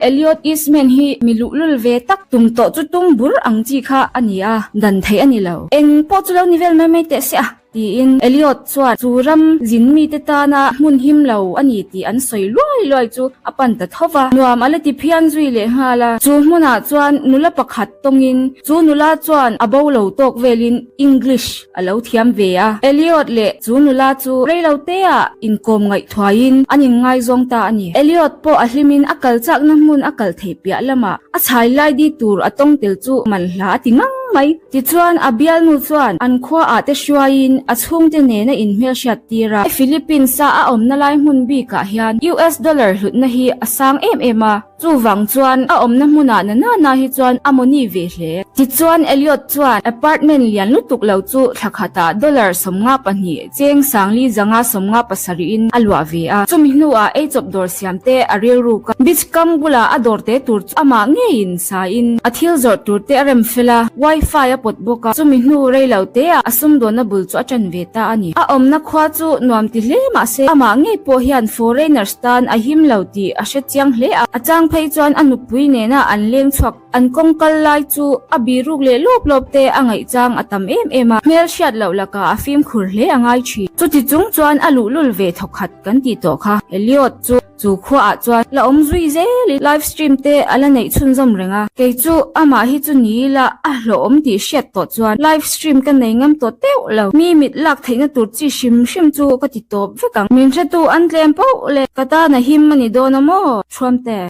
Elliot Eastman hi mi luhlul ve tak, tum tawh chu tum bur ang chi kha a ni a, dan theih a ni lo. Eng pawh chu lo ni vel mai mai teh se a, tiin Elliot chuan chu ram zin mite tana hmun him lo a ni tih an sawi luai luai chu a pan ta tho va. Nuam a la ti phian zui leh nghal a, chu hmunah chuan nula pakhat tawngin chu nula chuan a bo lo tawk velin English a lo thiam ve a. Elliot leh chu nula chu reilo teah inkawm ngaihthuaiin an inngaizawng ta a ni. Elliot pawh a hlimin a kal chakna hmun a kal theih piah lamah a chhai lai di tur a tawng tel chu manhla a ti ngang mai. Tichuan a bialnu chuan an khua ah te hruaiin a chhungte nena inhmelhriat tir a. Philippines-a a awmna lai hmun bikah hian US dollar hlutna hi a sang em em a. Chuvang chuan a awmna hmunah na na na hi chuan a mawni ve hle. Tichuan Elliot chuan apartment lian lutuk lo chu thla khatah dollar 52 cheng sangli zanga 57 in a luah ve a. Chumi hnuah eichawp dawr siam te a rilruk a. Beach kam bulah a dawr te tur chu amah ngeiin sain a thil zawrh tur te a rem fel a, wifi a pawt bawk a. Chumi hnu rei lo teah a sumdawnna bul chu a ṭan ve ta a ni. A awmna khua chu nuam ti hle mahse amah ngei pawh hian foreigners tan a him lo tih a hre chiang hle a. A chang phei chuan a nupui nena an leng chhuak an kawng kal lai chu a biruk leh lawp lawp te a ngaihchang a tam em em a, hmel hriat loh lakah a fimkhur hle a ngai thin. Chuti chung chuan a luhlul ve thawkhat kan tih tawh kha. Elliot chu chu khuaah chuan la awm zui zel in live stream te a la neih chhunzawm reng a, kei chu amah hi chu ni ila a hlawhawm tih hriat tawh chuan live stream ka nei ngam tawh teuh lo. Mi mit lak theihna tur chi hrim hrim chu ka ti tawp vek ang. Min hretu an tlem poh le ka tan a him a ni dawn a maw? Thuamte.